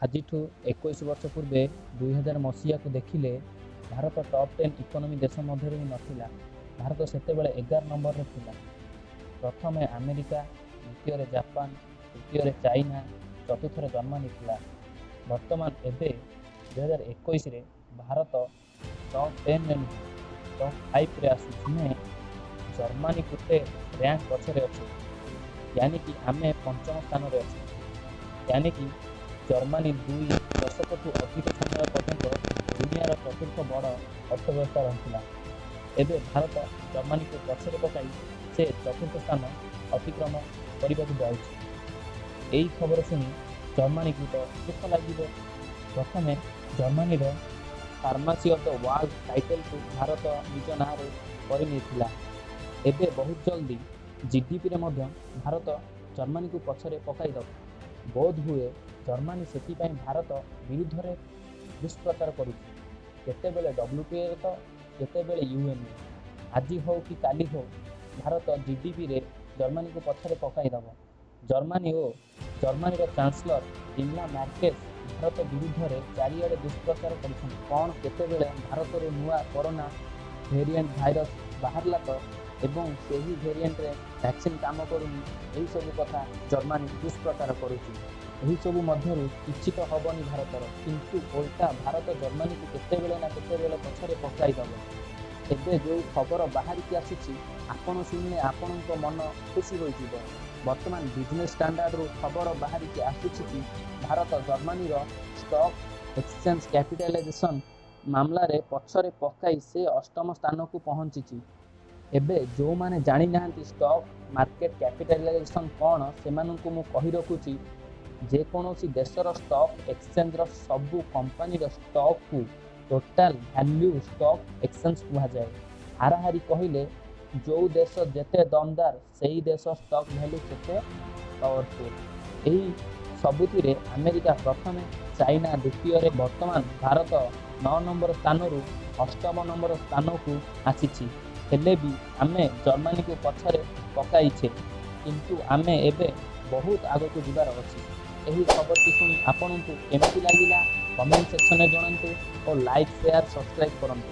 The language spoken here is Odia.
ଆଜିଠୁ 21 ବର୍ଷ ପୂର୍ବେ 2000 ମସିହାକୁ ଦେଖିଲେ ଭାରତ ଟପ୍ 10 ଇକୋନୋମି ଦେଶ ମଧ୍ୟରେ ବି ନଥିଲା। ଭାରତ ସେତେବେଳେ 11 ନମ୍ବରରେ ଥିଲା। ପ୍ରଥମେ ଆମେରିକା, ଦ୍ୱିତୀୟରେ ଜାପାନ, ତୃତୀୟରେ ଚାଇନା, ଚତୁର୍ଥରେ ଜର୍ମାନୀ ଥିଲା। ବର୍ତ୍ତମାନ ଏବେ 2021ରେ ଭାରତ ଟପ୍ 10ରେ ନୁହେଁ, ଟପ୍ 5ରେ ଆସୁଛି। ଆମେ ଜର୍ମାନୀ ଗୋଟେ ର୍ୟାଙ୍କ ପଛରେ ଅଛୁ, ୟାନି କି ଆମେ ପଞ୍ଚମ ସ୍ଥାନରେ ଅଛୁ। ୟାନି କି ଜର୍ମାନୀ 2 ଦଶକଠୁ ଅଧିକ ସମୟ ପର୍ଯ୍ୟନ୍ତ ଦୁନିଆର ଚତୁର୍ଥ ବଡ଼ ଅର୍ଥବ୍ୟବସ୍ଥା ରହିଥିଲା। ଏବେ ଭାରତ ଜର୍ମାନୀକୁ ପଛରେ ପକାଇ ସେ ଚତୁର୍ଥ ସ୍ଥାନ ଅତିକ୍ରମ କରିବାକୁ ଯାଉଛି। ଏହି ଖବର ଶୁଣି ଜର୍ମାନୀକୁ ତ ଦୁଃଖ ଲାଗିବ। ପ୍ରଥମେ ଜର୍ମାନୀର ଫାର୍ମାସି ଅଫ୍ the world ଟାଇଟେଲକୁ ଭାରତ ନିଜ ନାଁରେ କରିନେଇଥିଲା। ଏବେ ବହୁତ ଜଲ୍ଦି ଜିଡିପିରେ ମଧ୍ୟ ଭାରତ ଜର୍ମାନୀକୁ ପଛରେ ପକାଇଦେବ। ବୋଧହୁଏ ଜର୍ମାନୀ ସେଥିପାଇଁ ଭାରତ ବିରୁଦ୍ଧରେ ଦୁଷ୍ପ୍ରଚାର କରୁଛି, କେତେବେଳେ ଡବ୍ଲ୍ୟୁଟିଓରେ ତ କେତେବେଳେ ୟୁଏନରେ। ଆଜି ହଉ କି କାଲି ହଉ, ଭାରତ ଜିଡିପିରେ ଜର୍ମାନୀକୁ ପଛରେ ପକାଇଦେବ। ଜର୍ମାନୀ ଓ ଜର୍ମାନୀର ଚାନ୍ସଲର ଏଙ୍ଗେଲା ମର୍କେଲ ଭାରତ ବିରୁଦ୍ଧରେ ଚାରିଆଡ଼େ ଦୁଷ୍ପ୍ରଚାର କରୁଛନ୍ତି। କ'ଣ କେତେବେଳେ ଭାରତରୁ ନୂଆ କରୋନା ଭେରିଏଣ୍ଟ ଭାଇରସ ବାହାରିଲା ତ ଏବଂ ସେହି ଭେରିଏଣ୍ଟରେ ଭ୍ୟାକ୍ସିନ୍ କାମ କରୁନି, ଏହିସବୁ କଥା ଜର୍ମାନୀ ଦୁଷ୍ପ୍ରଚାର କରୁଛି। ଏହିସବୁ ମଧ୍ୟରୁ କିଛି ତ ହେବନି ଭାରତର, କିନ୍ତୁ ଓଲଟା ଭାରତ ଜର୍ମାନୀକୁ କେତେବେଳେ ନା କେତେବେଳେ ପଛରେ ପକାଇଦେବ। ଏବେ ଯେଉଁ ଖବର ବାହାରିକି ଆସୁଛି, ଆପଣ ଶୁଣିଲେ ଆପଣଙ୍କ ମନ ଖୁସି ହୋଇଯିବ। ବର୍ତ୍ତମାନ ବିଜନେସ୍ ଷ୍ଟାଣ୍ଡାର୍ଡରୁ ଖବର ବାହାରିକି ଆସୁଛି କି ଭାରତ ଜର୍ମାନୀର ଷ୍ଟକ୍ ଏକ୍ସଚେଞ୍ଜ କ୍ୟାପିଟାଲାଇଜେସନ୍ ମାମଲାରେ ପଛରେ ପକାଇ ସେ ଅଷ୍ଟମ ସ୍ଥାନକୁ ପହଞ୍ଚିଛି। ଏବେ ଯେଉଁମାନେ ଜାଣିନାହାନ୍ତି ଷ୍ଟକ୍ ମାର୍କେଟ କ୍ୟାପିଟାଲାଇଜେସନ୍ କ'ଣ, ସେମାନଙ୍କୁ ମୁଁ କହି ରଖୁଛି, ଯେକୌଣସି ଦେଶର ଷ୍ଟକ୍ ଏକ୍ସଚେଞ୍ଜର ସବୁ କମ୍ପାନୀର ଷ୍ଟକ୍କୁ ଟୋଟାଲ ଭ୍ୟାଲ୍ୟୁ ଷ୍ଟକ୍ ଏକ୍ସଚେଞ୍ଜ କୁହାଯାଏ। ହାରାହାରି କହିଲେ, ଯେଉଁ ଦେଶ ଯେତେ ଦମଦାର, ସେହି ଦେଶ ଷ୍ଟକ୍ ଭ୍ୟାଲ୍ୟୁ ସେତେ ପାୱାରଫୁଲ୍। ଏହି ସବୁଥିରେ ଆମେରିକା ପ୍ରଥମେ, ଚାଇନା ଦ୍ୱିତୀୟରେ। ବର୍ତ୍ତମାନ ଭାରତ 9 ନମ୍ବର ସ୍ଥାନରୁ ଅଷ୍ଟମ ନମ୍ବର ସ୍ଥାନକୁ ଆସିଛି। ହେଲେ ବି ଆମେ ଜର୍ମାନୀକୁ ପଛରେ ପକାଇଛେ, କିନ୍ତୁ ଆମେ ଏବେ ବହୁତ ଆଗକୁ ଯିବାର ଅଛି। ଏହି ଖବରଟି ଶୁଣି ଆପଣଙ୍କୁ କେମିତି ଲାଗିଲା, କମେଣ୍ଟ ସେକ୍ସନରେ ଜଣାନ୍ତୁ ଓ ଲାଇକ୍, ସେୟାର, ସବସ୍କ୍ରାଇବ୍ କରନ୍ତୁ।